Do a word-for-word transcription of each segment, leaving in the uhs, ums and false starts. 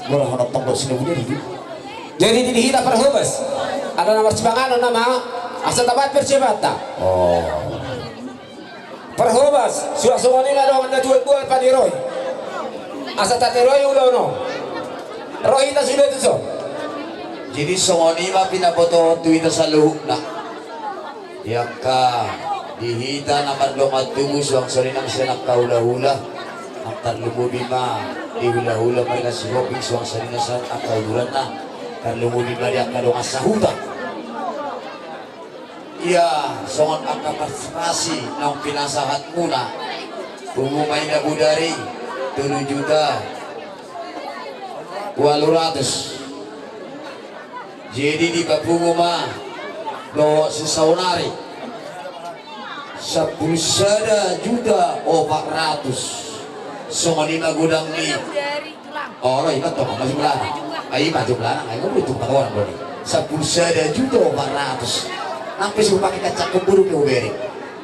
Molo honok tonggo sini bude di. Jadi di hita parhobas. Ada nama sipanganon nama. Asa tabat persiapanta. Oh. Parhobas, suang songon i ma dongan na tuat buat paniroi. Asa tatiroi ulaon on. Rohi ta sude tu son. Jadi songon i ma pinaboto tu hita saluhutna. Di angka di hita na mardongan tubu suang songon i nang sian angka hulahula. Nang tarlumobi ma di hulahula marga Sihombing suang songon i nang sian angka uluranna. Tarlumobi ma di angka dongan sahuta. Ia songon angka partisipasi naung pinasahatmuna. Pungu ma i na bodari tolu juta ualu ratus. Jadi dipapungu ma dohot sisaonari sampulu sada juta opat ratus. Songon i ma godang ni. Olo, iba tong masih belana. Ai iba tu belana, ai kamu itu empat orang doni. Sampulu sada juta opat ratus. Nang pe suruh pakai kacang keburu ke uberi.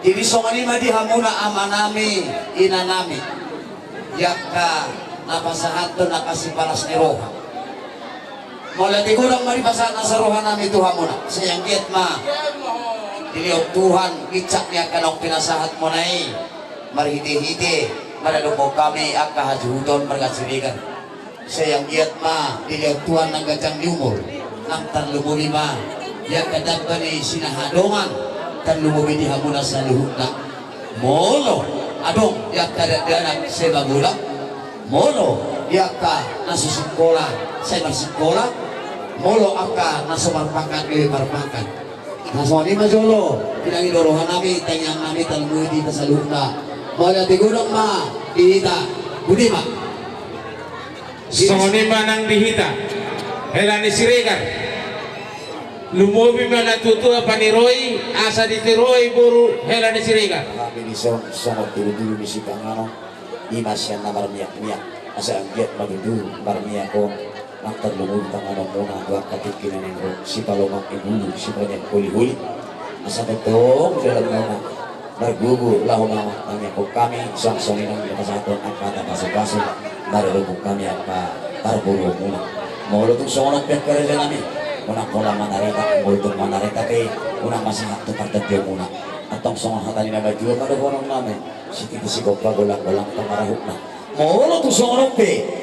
Jadi songon i ma di hamuna amanami, inanami. Angka na pasahathon angka sipalas ni roha. Mauliate godang ma di pasahat nasa rohanami tu hamuna. Sai anggiat ma dilehon Tuhan gincang ni angka naung pinasahatmuna i. Marhitehite maradophon hami angka hasuhuton marga Siregar. Sai anggiat ma dilehon Tuhan nang ganjang ni umur. Nang tarlumobi ma di angka damba ni sinahadongan. Tarlumobi di hamuna saluhutna. Molo adong di angka dakdanak sai magodang. Molo di angka na so sikola sai marsikola. Molo angka na so marpangkat gabe marpangkat. Na songon i ma jolo pinangido rohanami, tangiangnami, tarlumobi di hita saluhutna. Mauliate godang ma di hita. Budi ma. Songon i ma nang di hita hela ni Siregar. Lumobi ma na tuatua paniroi asa ditiroi boru hela ni Siregar. Hami dison songon tuluntulu ni sipanganon. I ma sian na marmiakmiak asa anggiat ma tutu marmiak on. Nang tarlumobi panganonmuna tu angka tingki na naeng ro, sipalomak ni bulu, siponjang holiholi. Asa tongtong dalanmuna margogo laho manganhon hami, songon i nang dipasahathon angka hata pasupasu maradophon hami angka parboruonmuna. Molo tung songon on pe angka rajanami, unang pola manareta, molo tung manareta pe unang masahat tu partondiamuna. Antong songon hata ni na matua ma dohononnami. Sititi sigompa, golang-golang pangarahutna. Molo tung songon on pe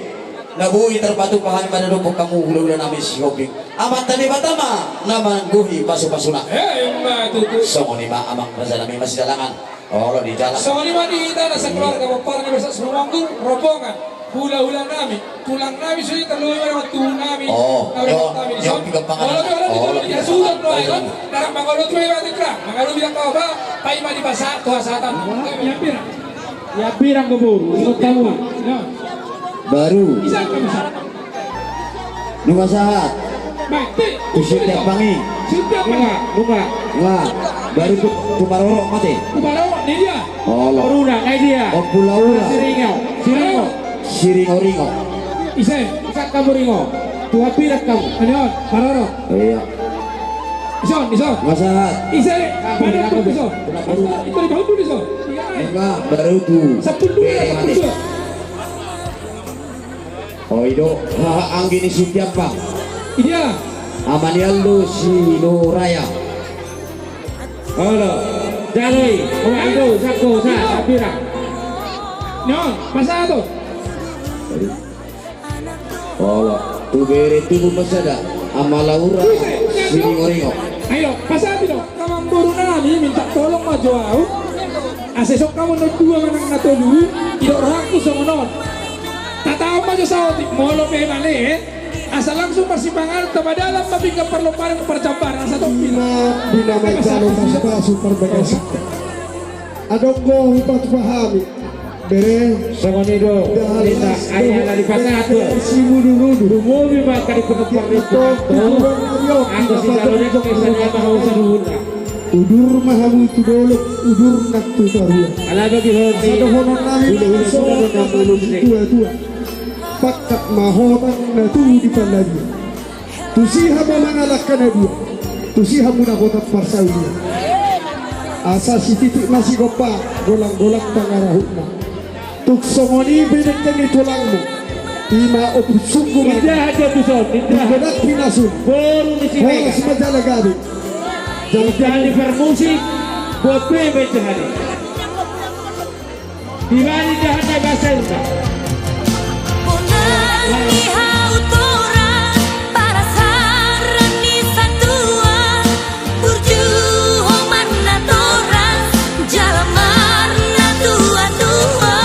na boi tarpatupa hami maradophon hamu hulahulanami Sihombing, Amanta Debata ma na manggohi pasupasuna. Emma tutu. Songon i ma amang rajanami masidalangan. Olo di jalan. Songon i ma di hita na sakeluarga, pomparan ni Basak Situmorang, rombongan hulahulanami, tulangnami sude, tarlumobi ma dongan tubunami. Oh, na uli nami dison. Olo, olo, olo, olo, di hasuhuton do ae on. Darat mangolo tu iba tikra mangolo bilang kau ba. Paima di pasahat tu hasahatan. Ia pira? Ia pira, Gubernur? Ikut kamu. Baru. Nunga sahat. Baik, ti. Tu Sitiampang i. Sitiampang. Nunga. Nunga. Baru tu, tu Maroro mate. Tu Maroro, ni dia. Olo. Maroro, ni dia. Ompu Laura. Siringo. Siringo. Siringoringo. Ise, isak kamu ringo. Tua pirak kamu. Anion, Maroro. Iya. Ison, ison. Nunga sahat. Ise, pada pun ison. Itu di bawah pun ison. Nunga, baru tu. Sepuluh dua, sepuluh dua. Oh, i do haha anggi ni Sitiampang. Iya. Ama ni Aldo Sinuraya. Olo. Jalo i. Om Aldo, sako, sa, sapira. Nyo, pasahat tu. Olo. Tu bere tubu pasada. Ama Laura Siringoringo. Ayo, pasahat tu. Amangboru nami, minta tolong ma jo au. Asa songon hamu na dua manang na tolu, didok rohangku songon on. Tataon ma jo saotik, molo pe male, asa langsung marsipanganon, tapadalan ma pinggan parlombaan, parjambaran, asa tong. Bina, bina manjalo pasupasu parbagasan. Adong do hupatupa hami. Bere. Songon i do. Dah, hita, las, ai do, ala dipasahat do. Bere, simudurudu. Lumobi ma angka di pengepar. Ito, ito, ito. Angka sijalo dek, ito, ito, ito. Udur ma hamu tu dolok, udur nang tu toruan. Ala bagi hoti. Asa dohonon nami, hula-hula songon sudah, sudah, sudah, tuatua. Pangkat ma hotang na tubu di palladian. Tusi hamu mangalangka na dua, tusi hamu na hotang parsaulian. Asa sititi ma sigompa, golang-golang pangarahutna. Tung songon i pe dengke ni tulangmu. Ima Ompu Sunggu. Indahan jo tuson, indahan. Boru ni Siregar. Horas ma jala gabe. Indahan ni parmusik, buat pe ma indahan i. Di bani indahan na basa urna. Bonang ni hau torang, parasaran ni satua. Burju ho marnatorang, jala marnatuatua.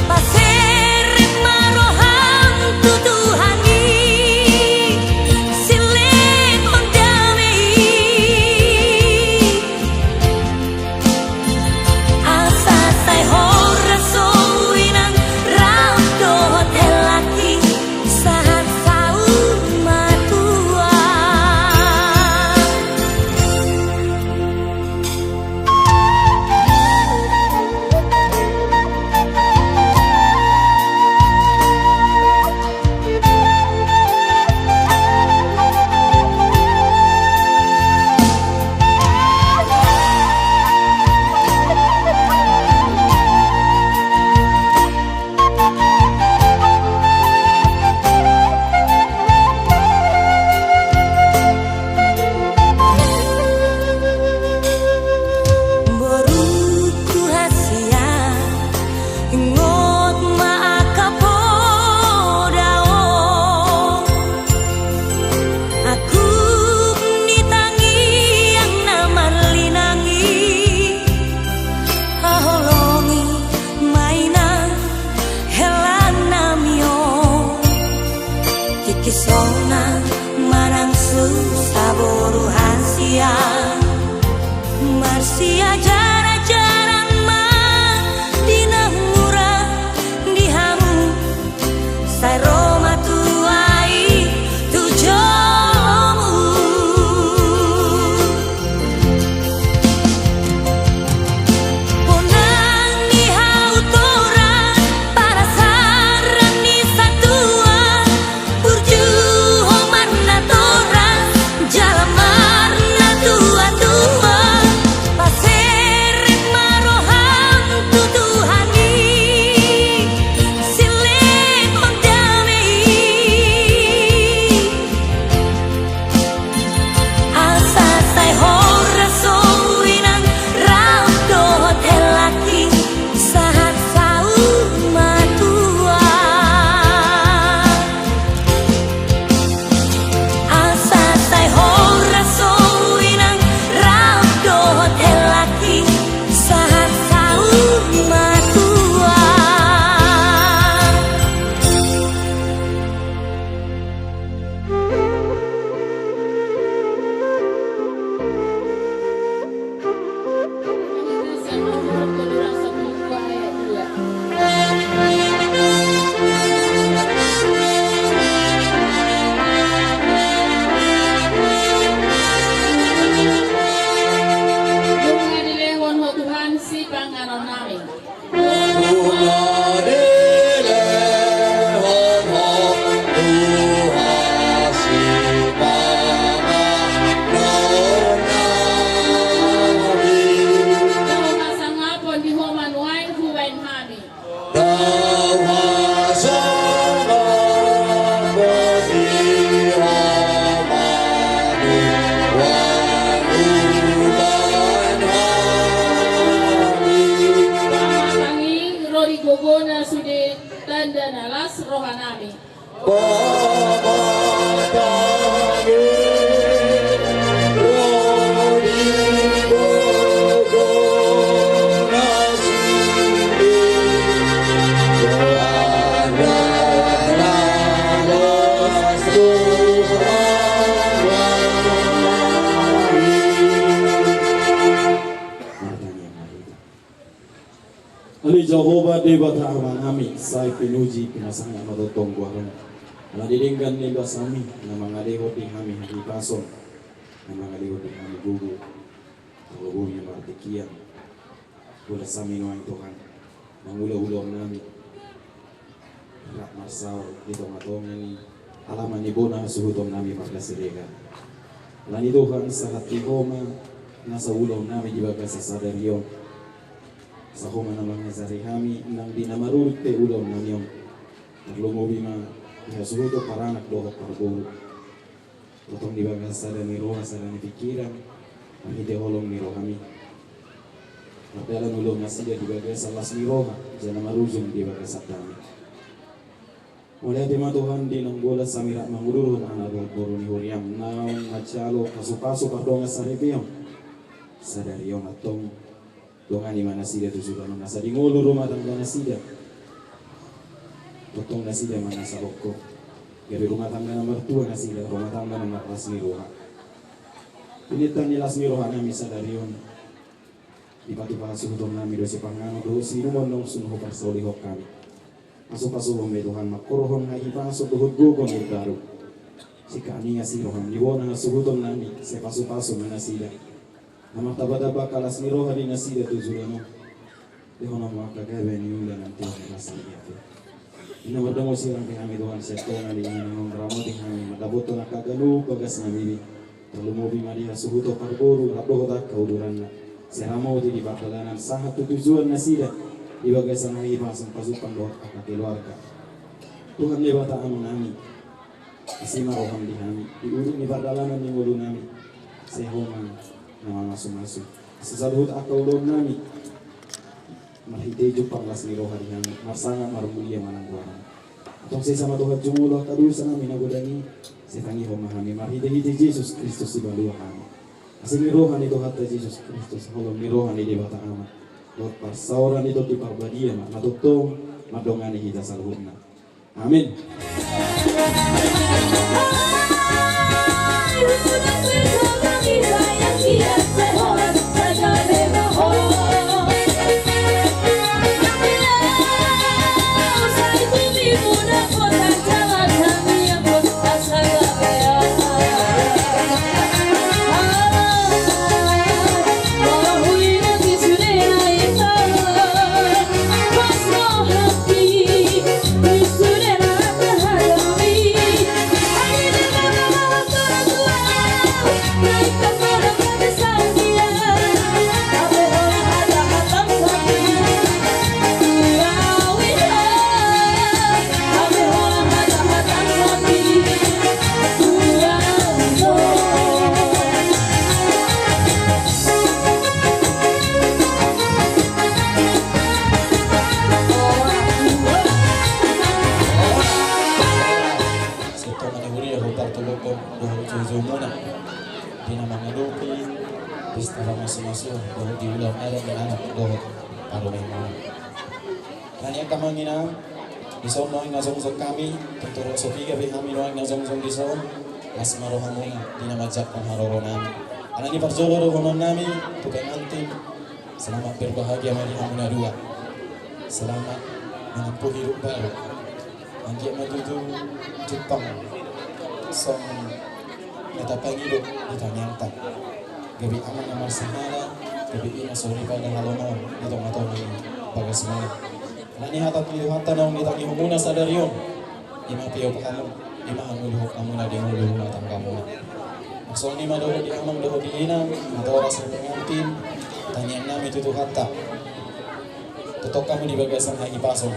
Paserep ma roham tu Tuhan i, sileon dame i. Asa sai horas ho inang, rap dohot hela i, sahat saur matua. Boru tu hasian, ingot ma angka poda on. Angkup ni tangiang na marlinang i, haholongi ma inang hela nami on. Tingki sonang manang susa boru hasian, marsiajarajaran ma di na mura di hamu, sai ro ma tua i tu jolomu. Bonang ni hau torang, parasaran ni satua, burju ho marnatorang, jala marnatuatua, paserep ma roham tu Tuhan i, sileon dame i. Asa sai horas ho inang, rap dohot hela i, sahat saur matua. Asa sai horas ho inang, rap dohot hela i, sahat saur matua. Nunga dilehon ho Tuhan sipanganon nami. Nunga sangapon di ho ma nuaeng hubaen hami. Pamatang i ro di gogona sude tanda na las rohanami. Pamatang i ro di gogona sude tanda na las rohanami. Ale Jahowa Debata Amanami, sai pinuji pinasangaphon ma tongtong goarMu. Ala di denggan ni basami, na mangalehon di hami hahipason, na mangalehon di hami gogo, panggogomi martingkian. Horas hami nuaeng Tuhan, mangula ulaonnami. Rap marsaor di tongatonga ni alaman ni bona hasuhutonnami marga Siregar. Alani i Tuhan, sahat di Ho ma nasa ulaonnami di bagasan sadari on. Sai Ho ma na mangajari hami nang di na marurut pe ulaonnami on. Tarlumobi ma di hasuhuton paranak dohot parboru. Tongtong di bagasan sada ni roha, sada ni pikiran, marhite holong ni rohami. Mardalan ulaon nasida di bagasan las ni roha, jala marujung di bagasan dame. Mauliate ma Tuhan di naung bolas hami rap mangudurhon anak dohot boru ni huriam, naung manjalo pasupasu pardongan saripeon. Sadari on antong, dongani ma nasida tu joloan on, asa dingolu rumah tangga nasida. Tongtong nasida ma na salongkop. Gabe rumah tangga na martua nasida, rumah tangga na marlas ni roha. Pinangido ni las ni rohanami sadari on, dipatupa hasuhutonnami do sipanganon dohot siinumon naung sun huparsaulihon hami. Pasupasuhon ma i Tuhan, mangkorhon hahipason dohot gogo na imbaru. Sikaninga si roham ni bona hasuhutonnami, sai pasupasu ma nasida. Na martabataba las ni roha di nasida tu joloan on. Lehononmu angka gabe ni ulaon nang tio ni las ni roha. Ina mardomu sirang pe hami Tuhan, sai tonga di inganan on ramoti hami mandapothon angka ganup bagas na bibi. Tarlumobi ma di hasuhuton parboru rap dohot angka uduranna. Sai ramoti di pardalanan sahat tu tujuan nasida di bagasan hahipason pasupasu dohot angka keluarga. Tuhan Debata Amanami, asi ma roham di hami di ujung ni pardalanan ni ngolunami. Sai Ho ma na mamasumasu. Asa saluhut angka ulaonnami marhite jumpang las ni roha di hami, marsangap marmulia manang goaran. Antong sesa ma Tuhan jumolo angka dosanami na godang i, sai tangihon ma hami marhitehite Jesus Kristus sipalua hami. Asi ni roha ni Tuhanta Jesus Kristus, holong ni roha ni Debata Ama, dohot parsaoran ni Tondi Parbadia ma na tongtong mandongani hita saluhutna. Amin. Sitongkin ni huria, hupartoluhon dohot jujumuna di na mangadopi pesta pamasumasuon dohot di ulaon adat ni anak dohot parumaenmuna. Alani i angka amang inang, dison nuaeng na jongjong hami, tung torop so piga pe hami nuaeng na jongjong dison, las ma rohamuna di na manjangkon haroronami. Alani i parjolo dohononnami tu pengantin, selamat berbahagia ma di hamu na dua. Selamat menempuh hidup baru. Anggiat ma tutu jumpang songon na tapangido di tangiangta. Gabe ama na marsahala, gabe ina soripada halomoan di tongatonga ni bagasmuna. Alani i hata ni Tuhanta naung ditangihonmuna sadari on, i ma piopahanmuna, i ma hangoluhonmuna di ngolu rumah tanggamuna. Songon i ma dohot di amang dohot di inang, natoras ni pengantin, tangiangnami tu Tuhanta. Tongtong hamu di bagasan hahipason,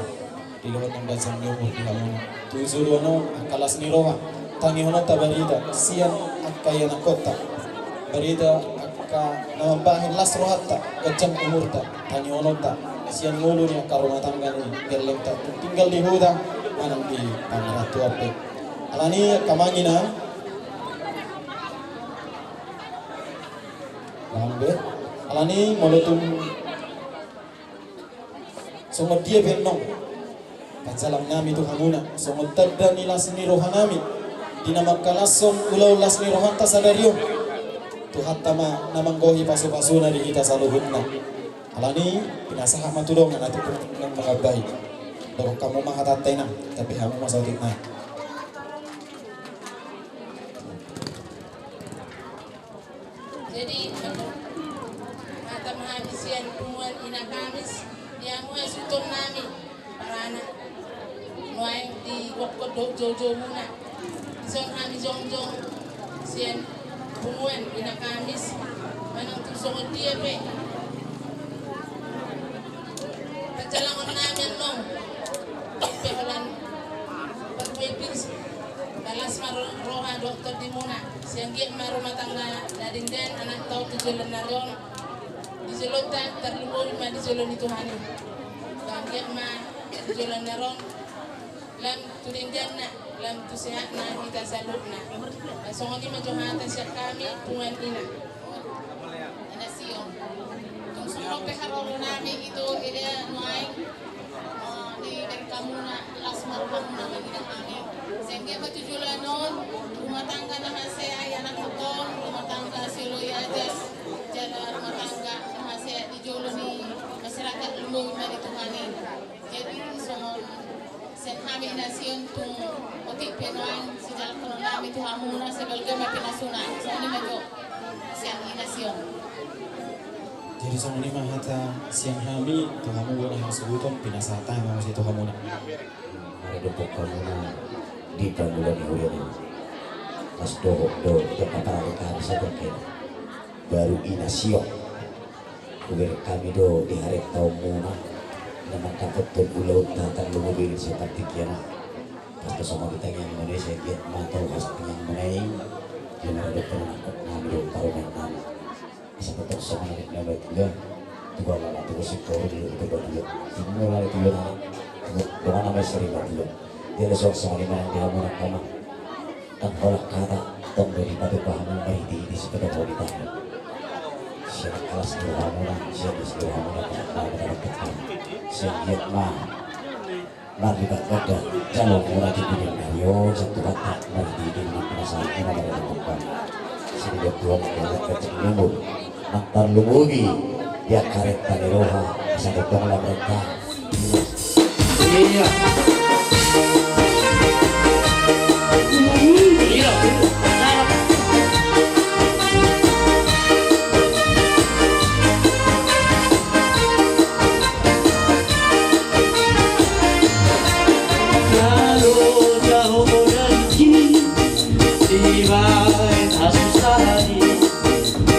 dilehon nang ganjang ni umur di hamuna. Tu joloan on angka las ni roha, tangihononta barita sian angka ianakkonta, barita angka na mambahen las rohanta, ganjang umurta, tangihononta sian ngolu ni angka rumah tangga ni gellengta tinggal di huta manang di pangarantoan pe. Alani i angka amang inang, alani i molo tung songon dia pe annon panjalangnami tu hamuna songon tanda ni las ni rohanami di na mangkalashon ulaon las ni rohanta sadari on. Tuhanta ma na manggohi pasupasuna di hita saluhutna. Alani i pinasahat ma tu dongan atik nang mangambahi. Dohon hamu ma hatanta inang, tapi hamu ma saotik nai. Jadi, hata ma hami sian punguan Ina Kamis, di hamu hasuhutonnami, paranak, nuaeng di gokkon dohot joujoumuna. Dison hami jongjong sian punguan Ina Kamis, manang tung songon dia pe panjalangon nami annon, pe holan Roha dohot tondimuna, sai anggiat ma rumah tangga na denggan anakta on tu joloan ni ari on, di jolonta tarlumobi ma di jolo ni Tuhan i. Sai anggiat ma di joloan ni ari on, lam tu dengganna, lam tu sehatna hita saluhutna. Songon i ma jo hata sian hami punguan ina. Ina Sion. Tung songon pe haroro nami ito ida nuaeng, eh, dibereng hamuna las ma rohamuna mangida hami. Sai anggiat ma tu joloan on, rumah tangga na hasea i anakta on, rumah tangga sioloi aja, jala rumah tangga na hasea di jolo ni masyarakat, lumobi ma di Tuhan i. Jadi songon sian hami Ina Sion, tung otik pe nuaeng sijalakhon nami tu hamuna, sai balga ma pinasuna. Songon i ma jo sian Ina Sion. Jadi songon i ma hata sian hami tu hamu, bona hasuhuton pinasahat hami muse tu hamuna. Maradophon hamuna di pangula ni huria on, las dohot do jala parari hami sadokena. Baru Ina Sion. Hubereng hami do di haretaonmuna na mandapothon ulaonta tarlumobi di sipartingkian on. Pas do songon i tangiangmuna i, sai anggiat ma tolu hasuhutonmuna i, di na dohot nami do parumaen nami. Asa totong songon i na batua, tu balala tu singkoru di tu batua. Timu lala tu yona, tu dongan nama seri batua. Jadi songon i ma di hamuna hama. Ndang holan hata, tong do dipatupa hamu marhitehite sipata hau di tangan. Sian las ni rohamuna, sian las ni rohamuna, sian las ni rohamuna. Sai anggiat ma marlipat ganda jaloonmuna di dunia on, sian Tuhanta marhitehite na pinasahatmuna marhitehite Tuhan. Sai anggiat Tuhan marlipat ganda jaloonmuna. Nang tarlumobi di angka renta ni roha, asa tongtong lam renta. Iya. Iya. Lalu jauh dari sini, tiba tak susah di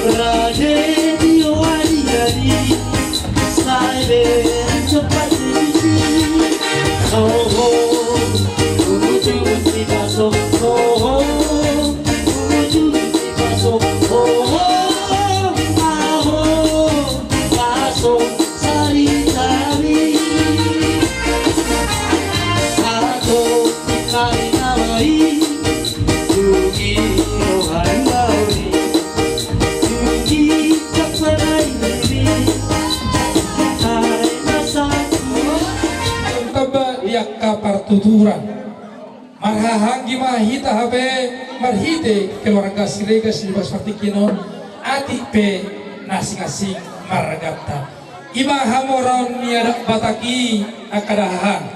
Raja Tio Adi Adi, sai berang cepat di sini. Oh, oh, ujung di paso, oh, oh, ujung di paso, oh, oh, ah, oh, paso sari sari. Satu kali nawai. Tamba di angka partuturan. Marhahaanggi ma hita hape marhite keluarga Siregar di bagasan partingkian on, atik pe na asing-asing marganta. I ma hamoraon ni adat Batak i angka dahahang.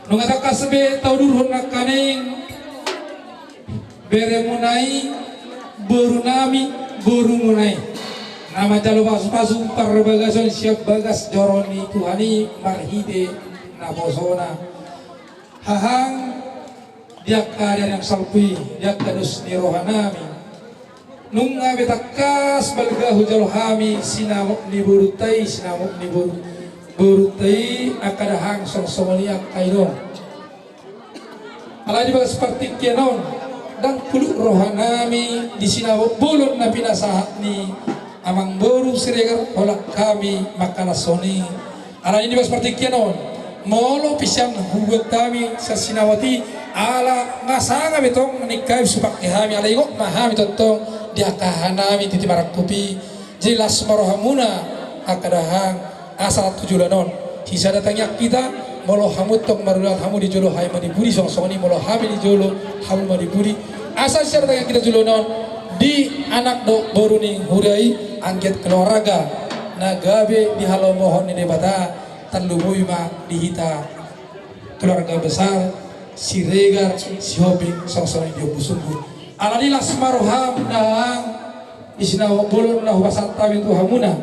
Nunga tangkas be taudurhon nangkaning beremuna i, boru nami, borumuna i, na manjalo pasupasu parbagason sian bagas joro ni Tuhan i marhite naposona. Hahang, di angka ari na salpu i, di angka dos ni roha nami, nunga be tangkas balga hujalo hami sinamot ni borunta i, sinamot ni boru, borunta i, angka dahahang, songon i angka inong. Alai di bagas partingkian on, ndang puluk roha nami di sinamot bolon na pinasahat ni amangboru Siregar holan hami mangkalashon i. Alani di bagas partingkian on, molo pe sian hubuat hami sian sinamot i, ala nga sanga be tong ningkai sipake hami, ala ingot ma hami tongtong di angka haha nami titi marangkup i. Jadi las ma rohamuna angka dahahang, asa tu joloan on sisada tangiang hita, molo hamu tong marulaon, hamu di jolo hami ma di pudi, songon i molo hami di jolo hamu ma di pudi, asa sisada tangiang hita joloan on di anak dohot boru ni huria i, anggiat keluarga na gabe dihalomohon ni Debata, tarlumobi ma di hita keluarga besar Siregar Sihombing, songon i di ompu sungkun. Alani las ma roham dahahang, di sinamot bolon na hupasahat hami tu hamuna,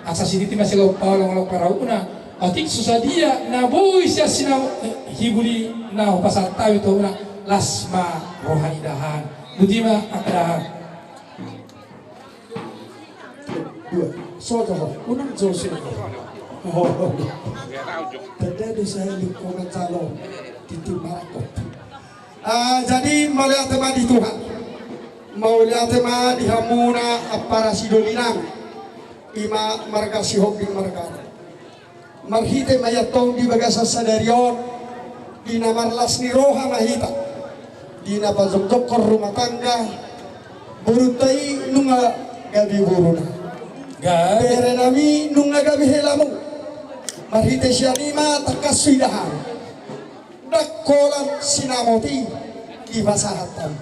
asa sititi ma sigompa olong-olong parahutna, otik so sadia na boi sian sinamot, eh, hibul i na hupasahat hami tu hamuna, las ma roha ni dahahang. Botima angka dahahang. Dua. So jo ho, unang jo so. Oh. Tanda do saya di kona calo titi marangkup. Ah, jadi mauliate ma di Tuhan. Mauliate ma di hamuna ampara sidoli nami. Ima marga Sihombing margana. Marhite ma i antong di bagasan sadari on, di na marlas ni roha ma hita, di na pajongjongkon rumah tangga, borunta i nunga gabe boruna. Gabe. Bere nami nunga gabe helamu. Marhite sian i ma tangkas huida hami. Ndang holan sinamot i dipasahat hamu.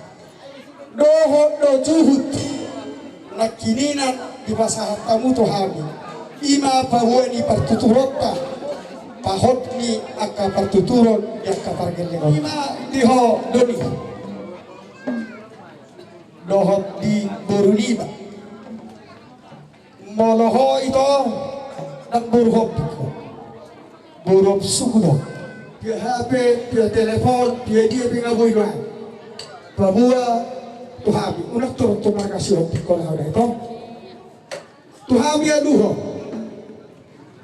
Dohot do juhut nangkiningan dipasahat hamu tu hami. Ima paboa ni partuturonta, pahot ni angka partuturon di angka pargellengon. Ima di ho Doni dohot di boru niba. Molo ho ito, ndang boru hombing ho. Boru suku do. Pia H P, pia telepon, pia dia pe nga boi do. Paboa tu hami, unang torop tu marga Sihombing ho na ho da ito. Tu hami alu ho.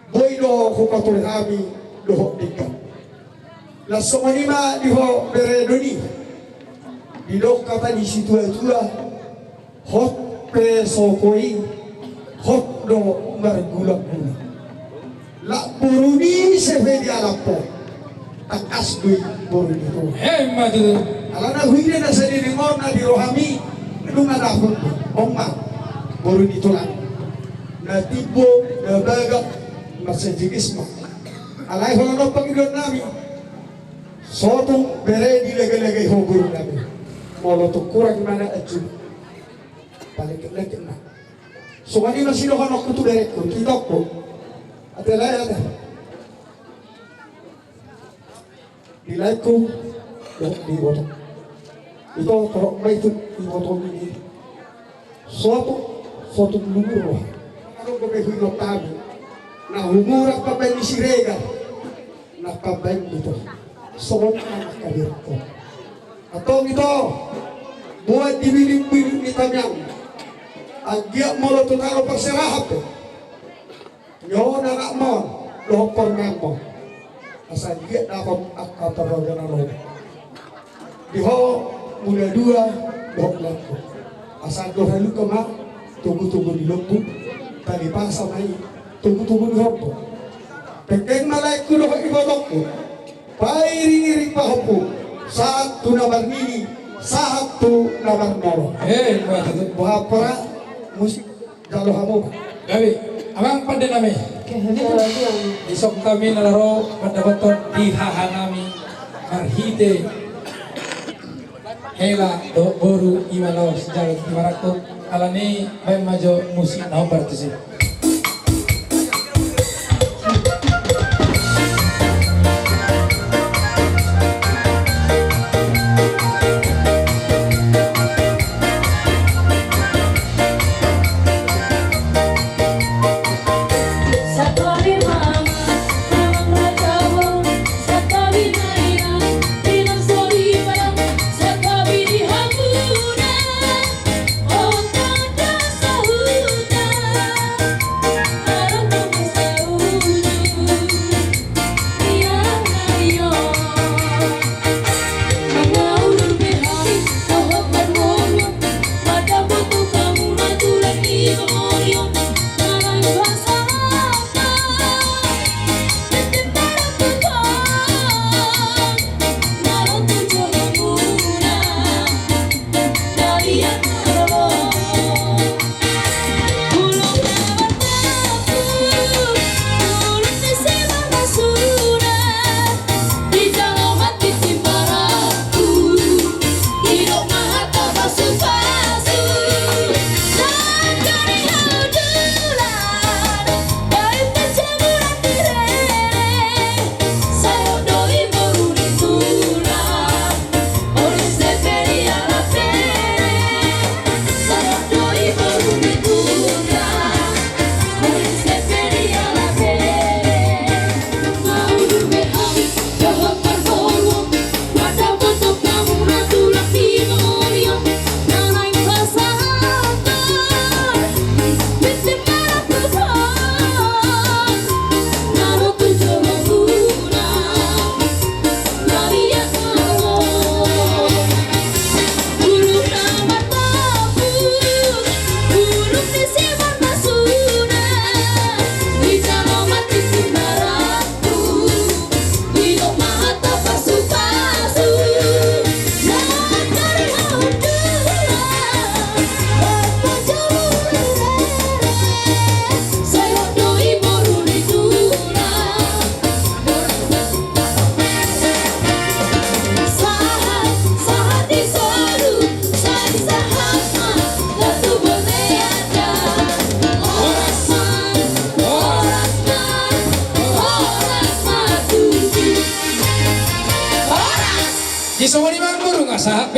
Boi do ho paturi hami dohot denggan. Laos songon i ma di ho bere Doni. Didok hata ni situatua, hot pe soko i, hot do margulanggulang. Lak boru ni ise pe dialap ho, tangkas do i boru ni tulang. Emma tutu. Alana huida na sadiri on na di rohami, nunga dapot on ma boru ni tulang. Na timbo, na bagak, marsijilis ma. Alai holan on pangidoan nami. Sotung bere dilagalagai ho boru nami. Molo tung hurang i ma na acu, palengkelengkel ma. Songon i ma sidohononku tu berengku, tu itongku. Ate lae, ate. Di laengku dohot di ibotongku. Ito, torop ma i tu ibotongku i. Sotung, sotung luhut roha. Adong dope huingot hami na humurang pambaen ni Siregar, na pambaen ni ito. Songon i ma angka berengku. Antong ito, boan di bilingbiling ni tamiang. Anggiat molo tu tano parserahan pe. Nyoda anak mon dohot pornang mon. Asa anggiat dapot angka parroja na ro. Di ho mula dua dohot lombu. Asa dohot haluka ma togutogu ni lombu. Tali pasa ma i togutogu ni hombo. Pengkeng ma laengku dohot ibotongku. Pairingiring pahompu sahat tu na marnini, sahat tu na marnono. Eh, boha pora musik. Jalo hamu. Gabe, amang pande nami. Oke, habis. Dison hami na ro mandapothon di haha nami marhite hela dohot boru, ima laos jalo tu marangkup. Alani baen ma jo musik na hombar tusi.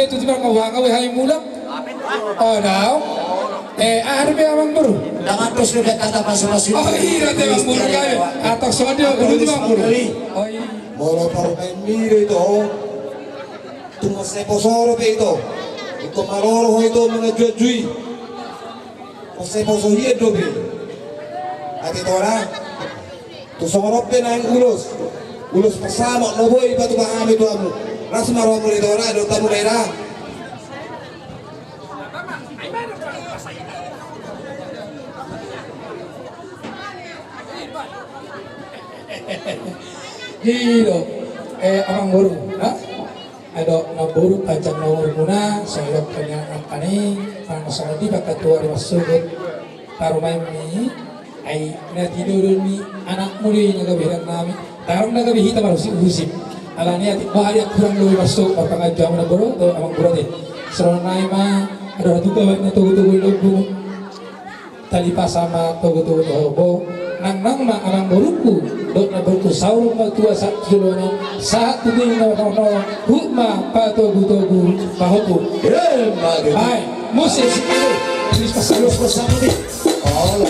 Itu tiba kau hanga we hai mulak. Oh, dao. Eh, aha dope amangboru? Dang antos do Jakarta pasu-pasu. Oh, iya, te amangboru kami. Atau soal dia, ulu tu amangboru. Oh, iya. Molo parumaenmi do ito. Tung mansai poso dope ito. Ingkon maroro ho ito manganju-anjui. Mansai poso hian dope. Ate ito ra. Tung songon on pe naeng ulos. Ulos pasamot na boi patupa hami tu hamu. Las ma rohamu ito ra, dohot hamu da. Didok, eh, amangboru, ha? Ai didok namboru, panjang ma umurmuna, songon i dohot angka ni, manang songon i dohot angka tuari marsogot. Parumaenmi, ai na tinodo ni anakmu do i na gabe hian nami. Tarung na gabe hita marhusip-husip. Alani atik bahari aku kurang lobi marsogot, marpanganju hamu namboru, dohot amangboru ate. Songon i ma, ai didok hatuka baen na togu-togu ni lombu. Tali pasa ma togu-togu ni horbo. Nangnang ma amangborungku, dohot namborungku saur matua sahat tu joloan on, sahat tu tingki na marnono, huhut ma patogu-togu pahompu. Emma tutu. Ai, musik. Terus pas, terus pas sama nih. Oh.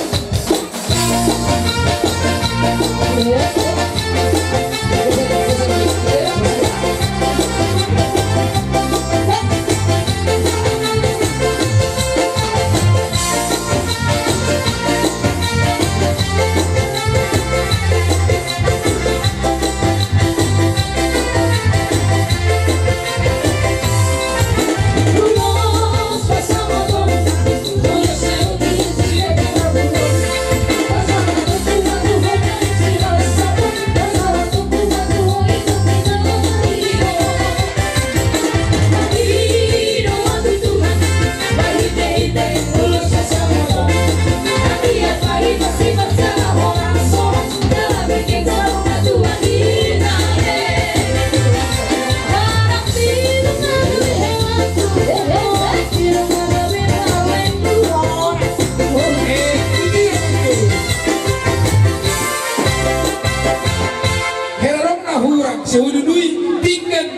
Hera dong na hurang, sehulu dui, pinggan.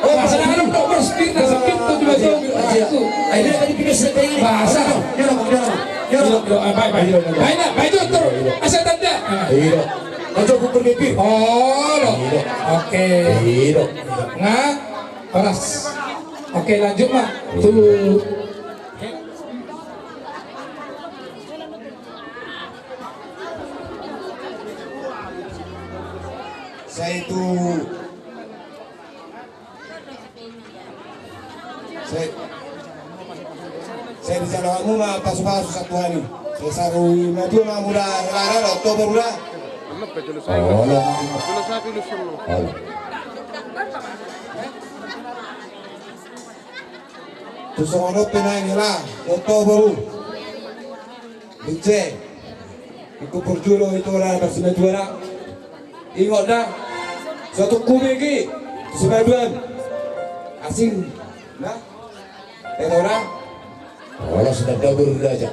Oh, bahasa na dong, dong, bos, pinggan, sepintu, dua, dua, dua. Ayo, dia tadi pinggan sepingan. Bahasa. Dia dong, dia dong. Dia dong. Dia dong, ah, baik, baik. Dia dong, dia dong. Baik, nah, baik, tuh, tuh. Dia dong. Asal tanda. Iya. Aja buku mimpi. Oh, lo. Iya. Oke. Iya. Nga, keras. Oke, lanjut, Mak. Tuh. Sai tu, sai, sai dijalo hamu ma pasu-pasu sahat tu hami. Sai sahat tu matua ma hamu da, hela ra, dohot tobu da. Oh, lo. Oh, lo. Tu songon on pe naeng hela, dohot tobu. Binse. Ingkon burju do ito ra, marsimatua ra. Ingot da. Suatu kubik i. Simatua. Asing. Nah. Ito ra. Ola sudah dapur raja.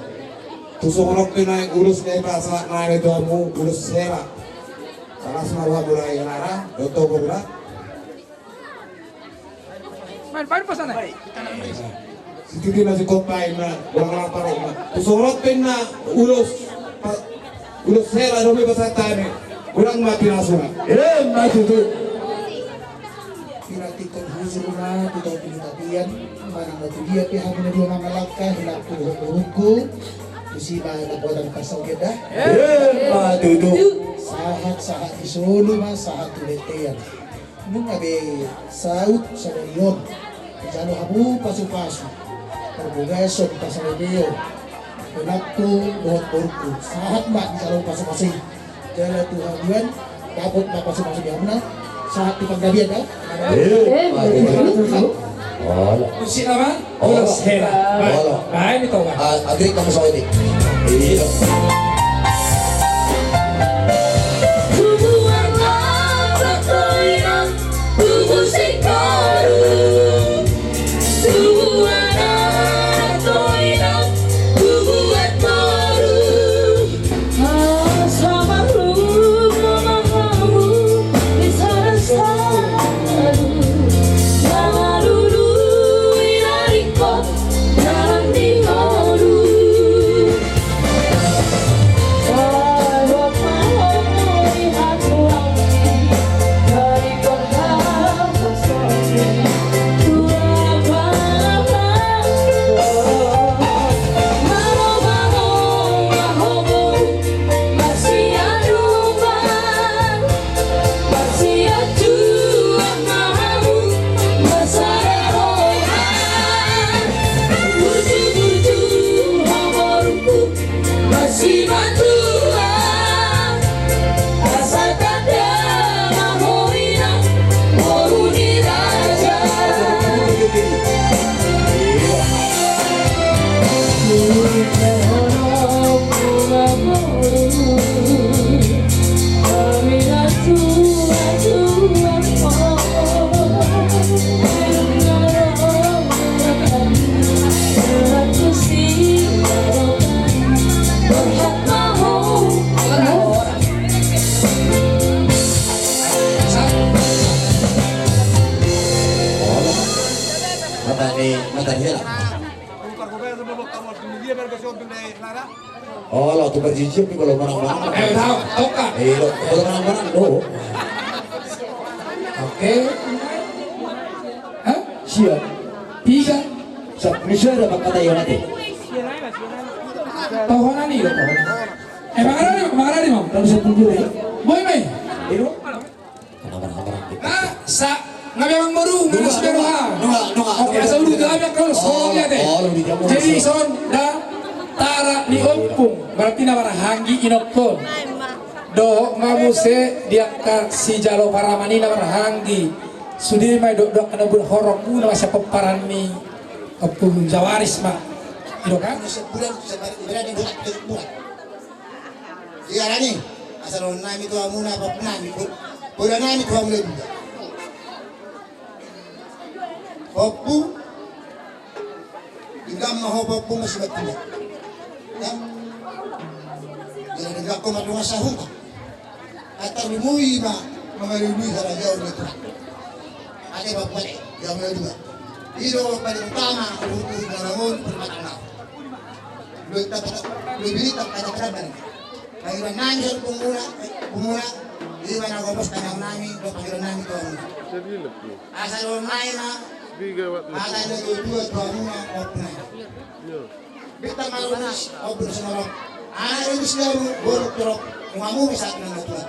Tu songon on pe naeng ulos na i pasahat nami tu hamu, ulos hela. Salas ma rohamu da, hela ra, dohot tobu ra. Main, main pasan, eh. Sititi na si kompai na, ulang lapar, ma. Tu songon on pe na ulos, pa-, ulos hela do i pasahat hami. Ulang ma pinasuna. Emma tutu. Pinantikhon hujur ma tu topi ni tapian, manang na tu dia pe hamu na dua mangalangka, hela tu dohot boruku. Tusi ma na poda na pasau geda. Emma tutu. Sahat, sahat di solu ma, sahat tu bontean. Nunga be saut sadari on, dijalo hamu pasu-pasu, parbagason, pasalepeon, anakku dohot boruku, sahat ma dijalo pasu-pasu i. Jala tu haduan, dapot ma pasu-pasu di hamuna, sahat tu panggabean da. Eh, eh, eh, eh. Olo. Tusi nama? Olo. Hela. Baik. Olo. Baik, di tonga. Ah, agri kamu sama ini. Iya. Mata ni, mata ni hela. Oh, laho tu parjijik ni, kalau manang-manang. Eh, tahu, tahu kan? Eh, kalau manang-manang do. Oke. Hah? Siap. Tiga. Siap. Bisa ada pakai kata yang nanti. Tohonan ni, tohonan. Eh, Bang Aradi, Bang Aradi, Bang. Kalau saya tunjuk ya. Boy, boy. Itu. Nah, sa, nga memang boru, nga nunga, nunga, nunga, nunga. Oke, asa udu tu abang kau, oh, sorong ya, teh. Oh, jadi, son, da, tara ni ompung, berarti na marhahaanggi inongkon. Dohot ma muse di angka sijalo paraman i na marhahaanggi. Sude ma i do, do angka na boi horong, na masa pomparan ni ompung Jawaris ma. Ido kan? Sebulan, sebulan, ibaratnya dua bulan. Ia, alani, asa dohonon nami tu hamuna, pahompu nami, po-, poda nami tu hamuna i. Pahompu, denggan ma ho pahompu, masih batin. Ya. Ia, denggan ho ma dongan sahuta. Antar lumui ma, mangalului harajaon ni Tuhan. Ate pahompu, ate, ia, mangalului. I do paling utama, untuk, untuk, untuk, untuk, untuk, untuk, untuk, Lebih tak kata kata. Panggilan nami sude pahompu, pahompu. Ima na gomos tangan nami, do panggilan nami tu hamuna. Asa dohonon nami ma. Asa na dua dua tu hamuna, pahompu nami. Bintang malu nis, pahompu na sinorop. Anak nis dia borok torop. Umamu bisa kena dua.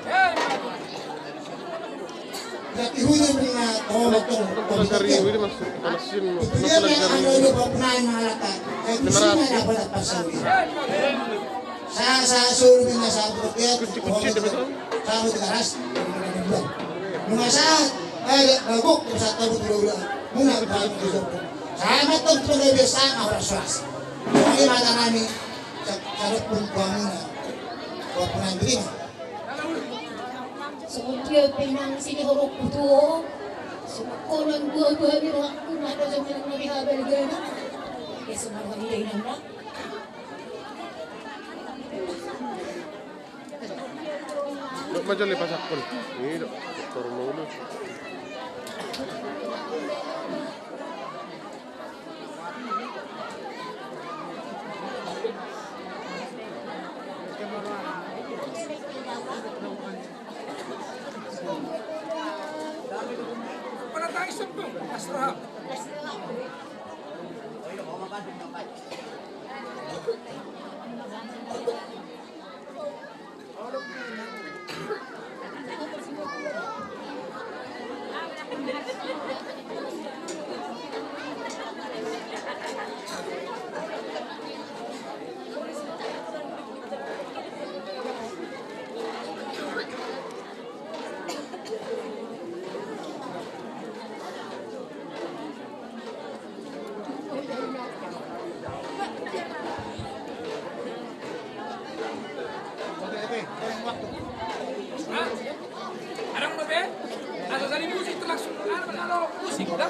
Songon dia pe nang sinihorokku tu ho, songon dia pe nang buabua ni rohangku, na do jong nang na di habalgana. Ia songon dia nang. Dok ma jali pasakkon. Ini dok. Torung dulu. Adong dope? Asa jadi musik termasuk, anu, musik dah.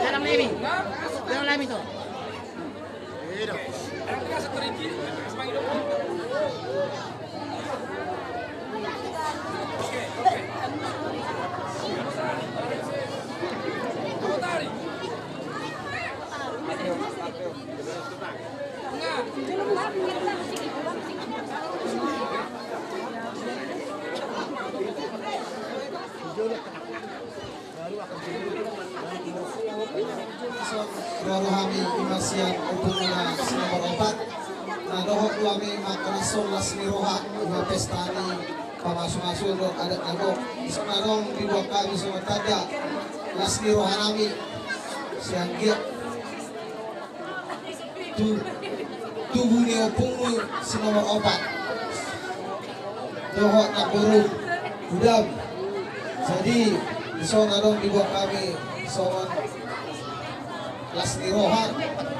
Dalam lemi. Dalam lemi tu. Ro hami ima sian ompungmuna si nomor opat. Na dohot do hami mangkalashon las ni roha, ima pesta ni pamasumasu dohot adat na gok. Dison adong diboan hami songon tanda las ni roha nami sian giat tu tubu ni ompungmu si nomor opat dohot namboru Hudam. Jadi dison adong diboan hami songon las ni roha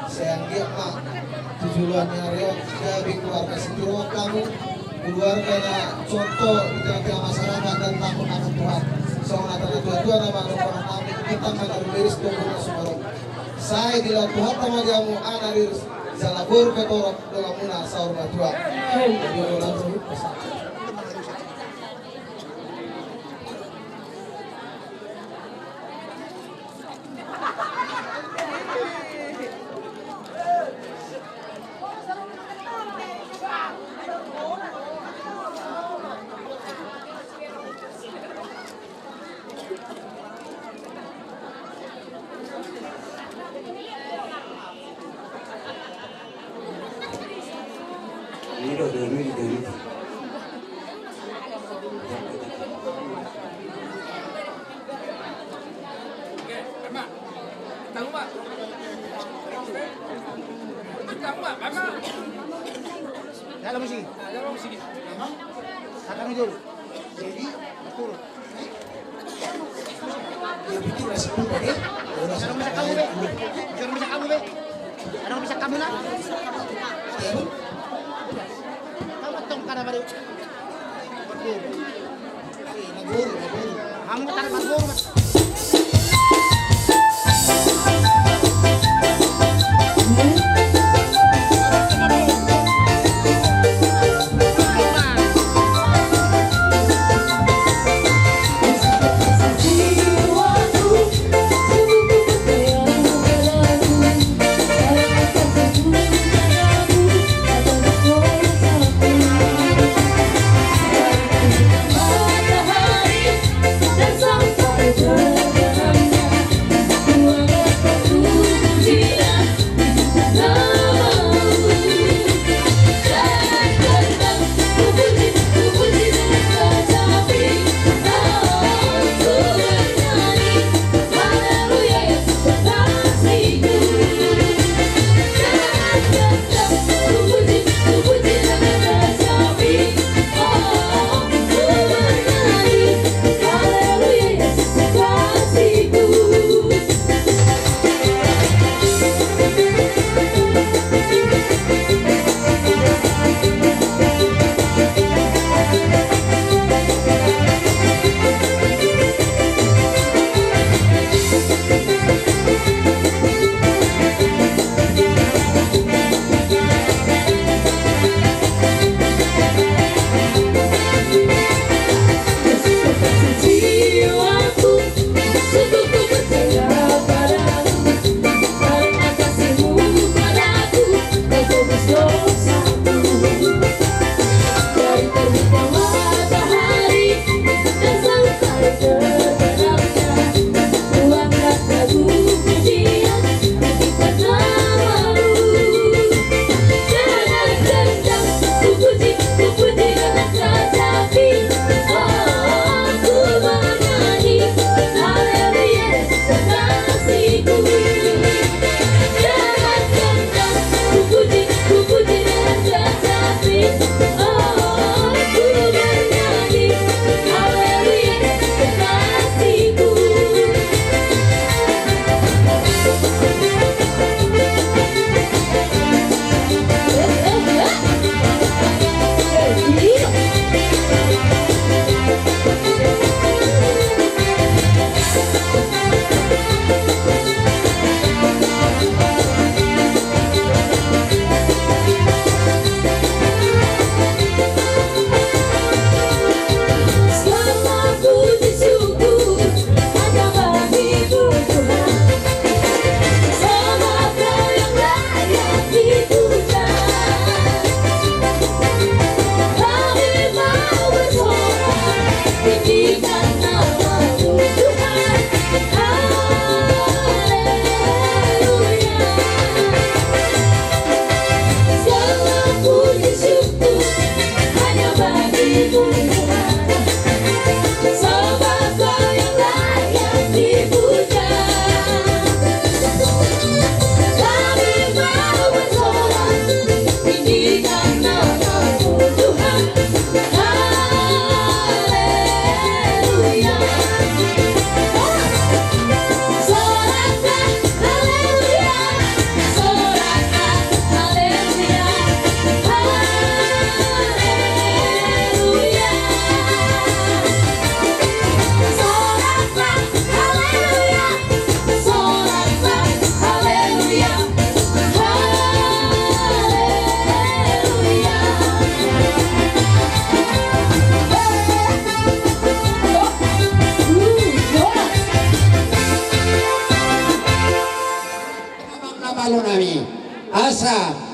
sian giat ma tu joloan ni ari on gabe keluarga sitiruon hamu, keluarga na contoh di tengah-tengah masyarakat dan takut akan Tuhan. Songon hata ni tua-tua na manungkun hami, kita mangaru beris tunggu na sumarok. Sai dilehon Tuhanta ma di hamu anak riris jala boru pe torop donganmuna saur matua. Jadi, ulang dulu, pesan. Dalam musik. Dalam musik. Dalam musik. Jadi, turun. Dia pikir masih muda, deh. Orang bisa kamu, be. Orang bisa kamu, be. Orang bisa kamu, lah. Kamu tong kada baru. Hamu tar marboru.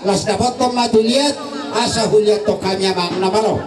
Las dapothon ma tu liat, asa huliathon hami amang na malo.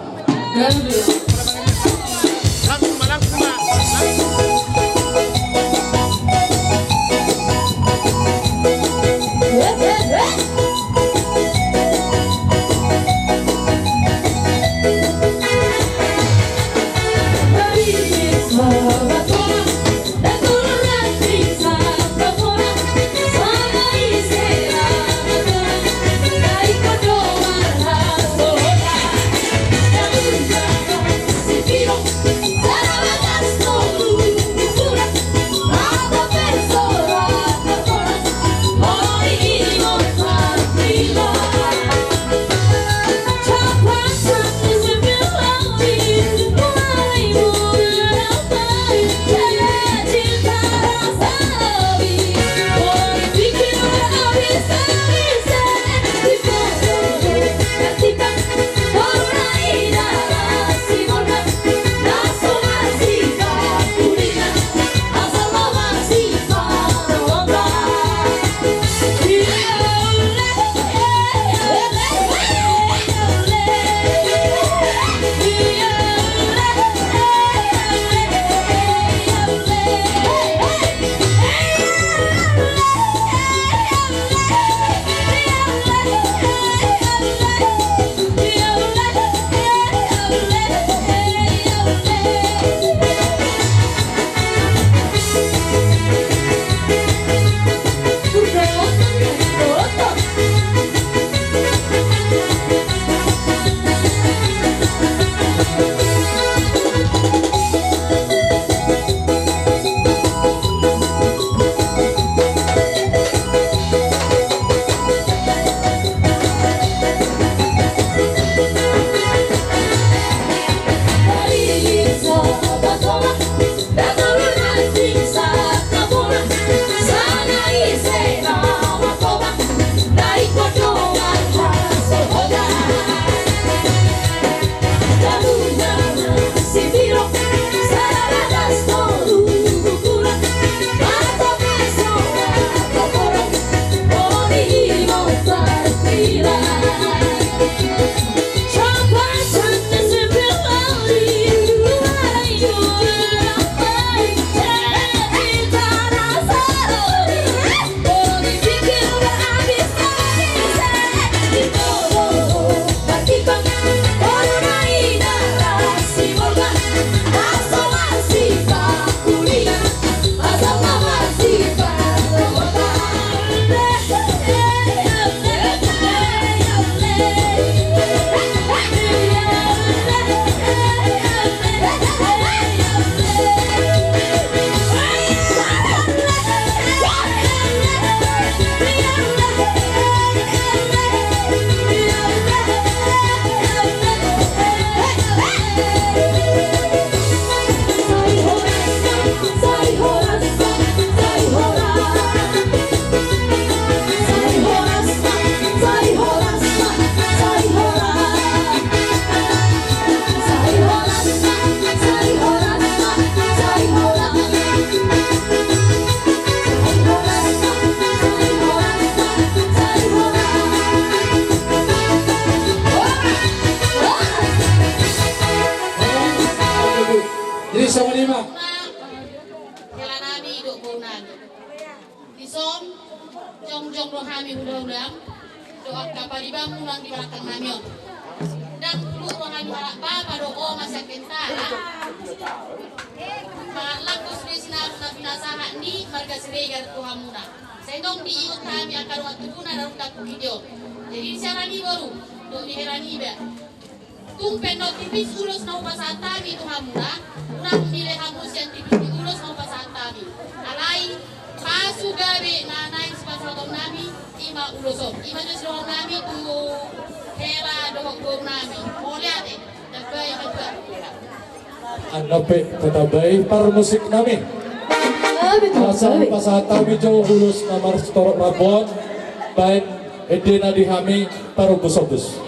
Jadi songon i ma. Hela nami dohot boru nami. Dison, jongjong do hami hulahula, dohot angka paribanmuna di balakang nami on. Ndang tubu roha ni halak bapa dohot oma sian hentara. Mangalangku sude sinamot na pinasahat ni marga Siregar tu hamuna. Sai tong diingot hami angka dongan tubuna na dung tangkup i on. Jadi di siaran i boru, dohot di hela ni iba. Tung pe annon tipis ulos na hupasahat hami tu hamuna, unang nilai hamu sian tipis ni ulos na hupasahat hami. Alai pasu gabe na naeng sipasahaton nami, i ma ulos on. I ma jolo sidohonon nami tu hela dohot boru nami. Mauliate, tambai ma tutu. Annon pe tatambai parmusik nami. Asa hupasahat hami jo ulos na marsitorop rambu on, baen endena di hami. Parubusobus.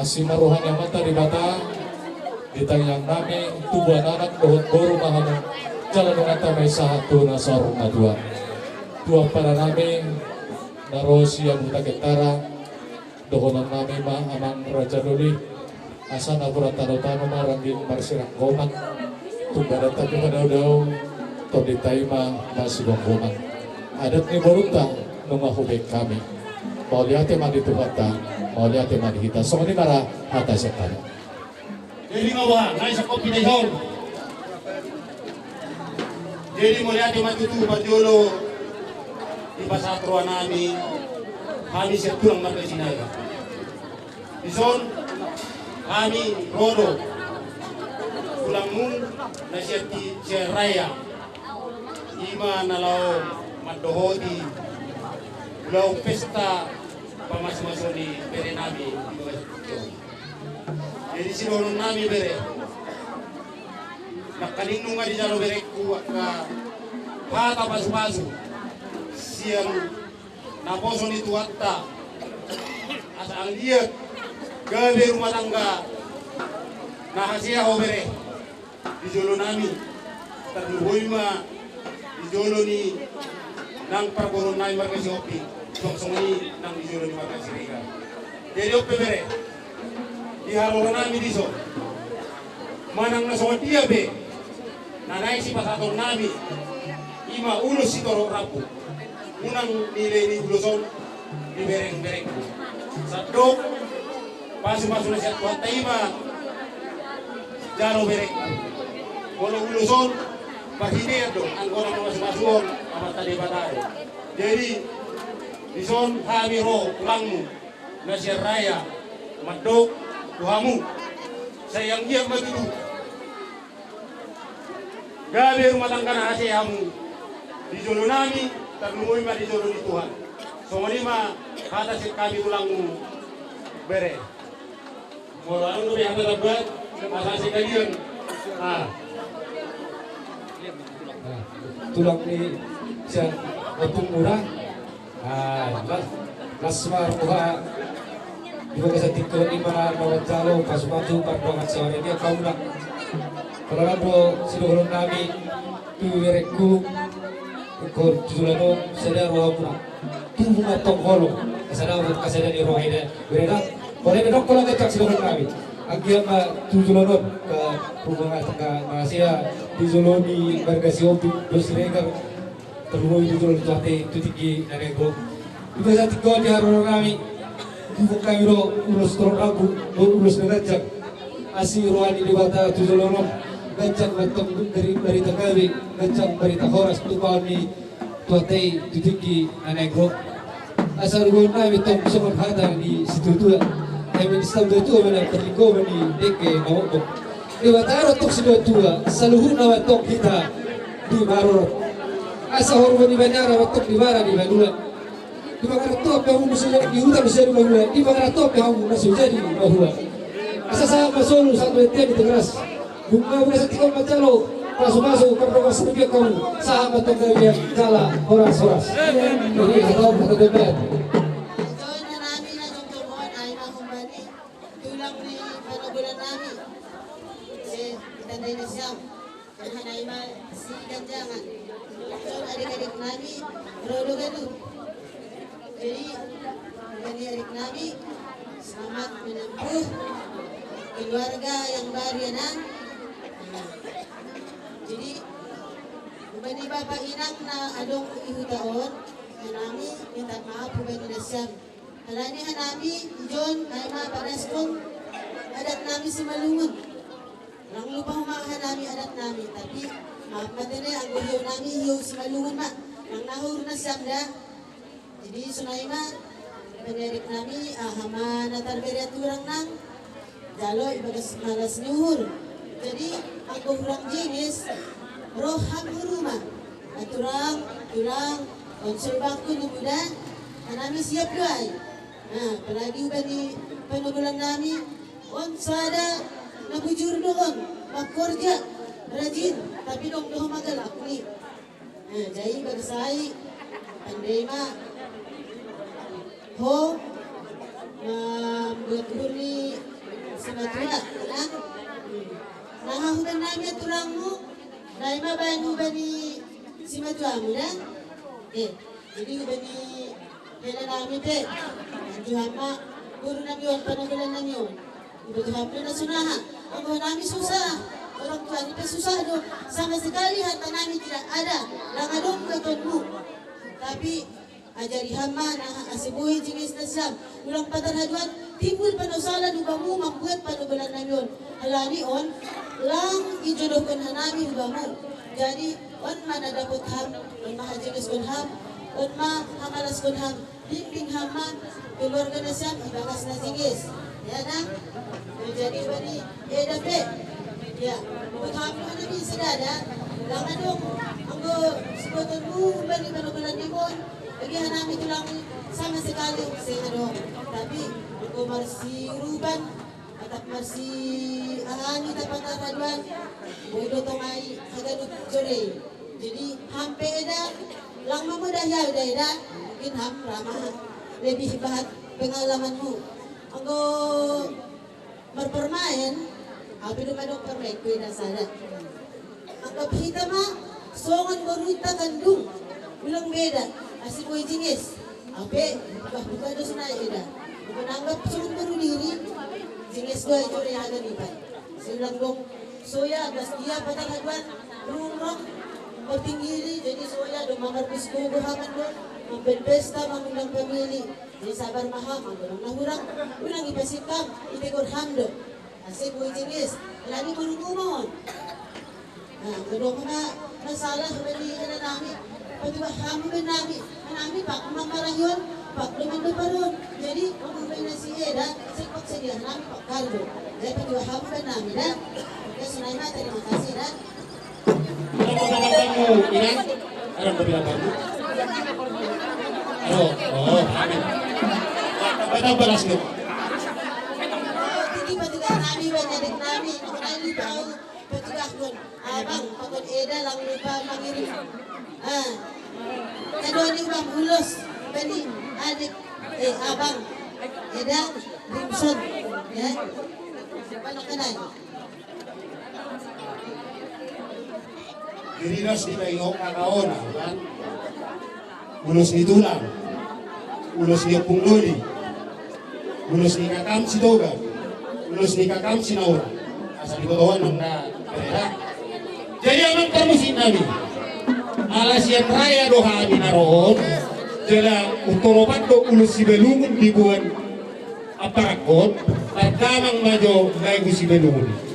Asi ma roha ni Amanta Debata, di tangiang nami, tubuan anak dohot boru ma hamu, jala donganta ma i sahat tu na saur matua. Tu ampara nami, na ro sian Huta Kentara, dohonon nami ma amang raja doli, asa napuran tano-tano ma rangging marsiranggoman, tung badan tapi madao-dao, tondinta i ma masigomgoman. Adat ni borunta nunga hubaen hami. Mauliate ma di Tuhanta, mauliate ma di hita. Songon i ma ra hata sian hami. Jadi nga boha, na isap kopi na ison. Jadi mauliate ma tutu parjolo dipasahat roha nami, hami sian tulang marga Sinaga. Dison hami ro do tulangmu na sian ti Sieraya, ima na laho mandohoti ulaon pesta pamasu-masu ni bere nami di bagasan tingki on. Jadi sidohonon nami bere, nangkaning nunga dijalo berengku angka hata pasu-pasu sian naposo ni Tuhanta, asa anggiat gabe rumah tangga na hasea ho bere di jolo nami, tarlumobi ma di jolo ni nang parboruon nami marga Sihombing, suang songon i nang di jolo ni marga Siregar. Jadi on pe bere, di haroro nami dison, manang na songon dia pe na naeng sipasahaton nami, ima ulos sitorop rambu, unang nilei ni ulos on di bereng-berengku. Sandok pasu-pasu na sian Tuhanta ima jalo berengku. Molo ulos on, parhitean do anggo na mamasu-masu on Amanta Debata do. Jadi dison hami ro tulangmu na Sieraya mandok tu hamu, sai anggiat ma tutu gabe rumah tangga na hasea hamu di jolo nami, tarlumobi ma di jolo ni Tuhan. Songon i ma hata sian hami tulangmu bere. Molo adong dope hata tambahan, asa sekalian. Ah. Nah, tulang ni sian Ompung Mura. Ah, las, las ma roha di bagasan tingki on, ima na manjalo pasu-pasu pardongan saonari di angka unang. Pala do sidohonon nami tu berengku, ingkon tu joloan on sada rohamuna. Tubu ma tong holong, asa dapot hasada ni roha i da, bere da. Molo i pe didok holan ganjang sidohonon nami, anggiat ma tu joloan on, angka rumah tangga na hasea di jolo ni marga Sihombing dohot Siregar, tarlumobi di jolo ni Tuhanta i tu tingki na naeng ro. Di bagasan tingki on di haroro nami, didok hami do ulos torop rambu dohot ulos na ganjang. Asi roha ni Debata tu joloan on, ganjang ma tong bari-, barita gabe, ganjang barita horas tu paon ni Tuhanta i tu tingki na naeng ro. Asa dohonon nami tong songon hata ni situa-tua, eme ni situa-tua ma na parlinggoman ni dengke na mombong. Debata do tong situa-tua, saluhutna ma tong hita di marorot. Asa horbo ni bandara ma tong di bara ni banua. Dipangarantoan pe hamu na so jadi di huta, na so jadi mahula, dipangarantoan pe hamu na so jadi mahula. Asa sahat ma solu sahat ma bontean di Tigaras. Dung na mula sahat tingki on manjalo pasu-pasu, pardongan saonari di angka hamu, sahat ma tong gabe jala horas-horas. Jadi hata on hata tambahan. Jolo nami na jongjong on, ai ma humbani tulang ni panogulan nami. Se, ditandai nasiam. Hami ma siganjangan. Jolo adik-adik nami ro do ganup. Jadi, hami adik nami, selamat menempuh keluarga yang baru ya, Nang. Nah, jadi, hubani bapa inang na adong di huta on, hami minta maaf hubani nasiam. Alani hanami ijon, ai ma padaskon adat nami Simalungun. Ndang lupa homa hanami adat nami, tapi maaf ma tene anggo hiou nami hiou Simalungun ma, ndang na hurna siam da. Jadi sonai ma, paniadik nami, aha ma na tarbere aturang nang jalo ibagas malas ni uhur. Jadi anggo hurang jingis, roham huruma. Aturang, tulang, on so ibangku ni muda, hanami siap do ai. Nah, apalagi hubani panogulan nami, on sada na bujur do on, mangkorja, rajin, tapi dong do homa galak ni. Nah, jadi bagas ai, pandai ma ho mambuat uhur ni Simatua, nah. Nah, hubaen nami aturangmu, na i ma baen hubaen ni simatuamu, nah. Eh, jadi hubaen ni hela nami pe, Tuhan ma, guru nami on, panagolan nami on. Iba Tuhan pe na sunaha, anggo nami susah, orang tua ni pe susah do, sama sekali harta nami tidak ada, ndang adong buatonmu. Tapi ajari hami ma, nah, ase boi jinges nasiam, ulang patar haduan, timbul panosalan hubamu mambuat panogolan nami on. Alani on, lang ijodohkon hanami hubamu. Jadi, on ma na dapot ham, on ma hajingeskon ham, on ma hamalaskon ham, bimbing ham ma keluarga nasiam ibagas na jinges. Ya, nah? Jadi, bani, eh, dape. Ya, buat ham na bisa dada. Lang adong, anggo sibotonmu, bani panogolan ni mon. Jadi, hanami tulang sama sekali, sehingga dong. Tapi, anggo marsiuruban, atap marsi, aha ni, tapataraduan, boi do tong ai haganup jore. Jadi, ham pe eda, lang mamodahi au da eda, mungkin ham ra ma lebih bahat pengalamanmu. Anggo marpermaen, au pe do madok permaenku eda sada. Anggap hita ma songon borunta kandung, ulang beda, ase boi jinges. Au pe, bah, buka dos na eda. Bukan anggap songon boru diri, jinges do ai jore haganupan. Siulang dong, soya, bas dia, patang haduan, rungrong, martinggiri, jadi soya, do mamarbus gogo haman do, mambaen pesta, mangundang famili. Jadi sabar ma ham, anggo dong na hurang, unang ipasik ham, itegor ham do. Ase boi jinges, alani marungumo. Nah, anggo adong ma masalah bani eda nami, patuduh hamu baen nami, nami pak ma marahi on, pak do mandoparon. Jadi, anggo baen na si eda, sek pak sadia nami pak kardo. Jadi, patuduh hamu baen nami, da. Oke, sonai ma, terima kasih, da. Ada mau tambah kamu, Inan? Ada mau tambah kamu? Oh, oh, amin. Tambah, tambah, lasno. Jadi, patuduh nami, baen adik nami, nai di bau. Patugahkon, abang, pakon eda lang lupa mangirim. Ah. Kedua ni bang ulos, bani adik, eh, abang, eda, rimson, ya. Panak kenai. Jadi nas di kayo kakaona, kan? Ulos ni tulang, ulos ni ompung doli, ulos ni kakam Sitoga, ulos ni kakam Sinaura. Asa dibotohon nang na bereda. Jadi amang parmusik nami, ala sian raya do hami na ro on. Jala umtoropan do ulos Sibalungun diboan. Ampara on, tardamang ma jo lagu Sibalungun.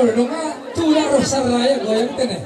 Nunga tulang roh saraya goyang tene.